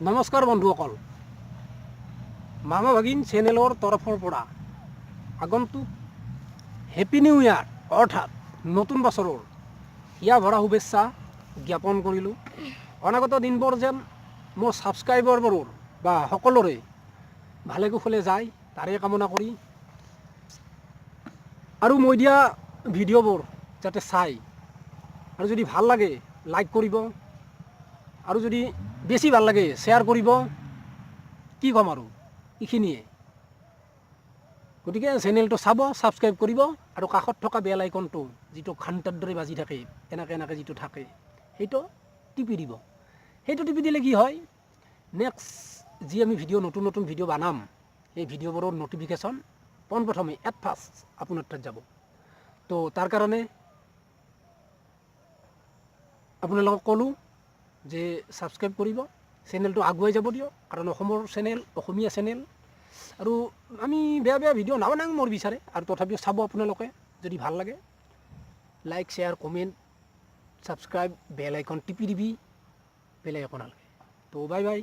নমস্কাৰ বন্ধুসকল, মামা ভাগিন চেনেলৰ তৰফৰ পৰা আগন্তুক হেপী নিউ ইয়াৰ, অৰ্থাৎ নতুন বছৰৰ হিয়া ভৰা শুভেচ্ছা জ্ঞাপন কৰিলোঁ। অনাগত দিনবোৰ যেন মোৰ ছাবস্ক্ৰাইবাৰবোৰৰ বা সকলোৰে ভালে কুশলে যায়, তাৰে কামনা কৰি আৰু মই দিয়া ভিডিঅ'বোৰ যাতে চাই আৰু যদি ভাল লাগে লাইক কৰিব আৰু যদি বেছি ভাল লাগে শ্বেয়াৰ কৰিব। কি ক'ম আৰু, এইখিনিয়ে। গতিকে চেনেলটো চাব, ছাবস্ক্ৰাইব কৰিব আৰু কাষত থকা বেল আইকনটো, যিটো ঘণ্টাৰ দৰে বাজি থাকে, এনেকৈ এনেকৈ যিটো থাকে, সেইটো টিপি দিব। সেইটো টিপি দিলে কি হয়, নেক্সট যি আমি ভিডিঅ', নতুন নতুন ভিডিঅ' বনাম, সেই ভিডিঅ'বোৰৰ ন'টিফিকেশ্যন পোনপ্ৰথমে, এট ফাৰ্ষ্ট আপোনাৰ তাত যাব। তো তাৰ কাৰণে আপোনালোকক ক'লোঁ যে ছাবস্ক্ৰাইব কৰিব, চেনেলটো আগুৱাই যাব দিয়ক, কাৰণ অসমৰ চেনেল, অসমীয়া চেনেল আৰু আমি বেয়া বেয়া ভিডিঅ' নাবনাং মোৰ বিচাৰে। আৰু তথাপিও চাব আপোনালোকে, যদি ভাল লাগে like, share, comment, subscribe, bell icon টিপি দিবি, বেলেগ একো নালাগে। তো বাই বাই।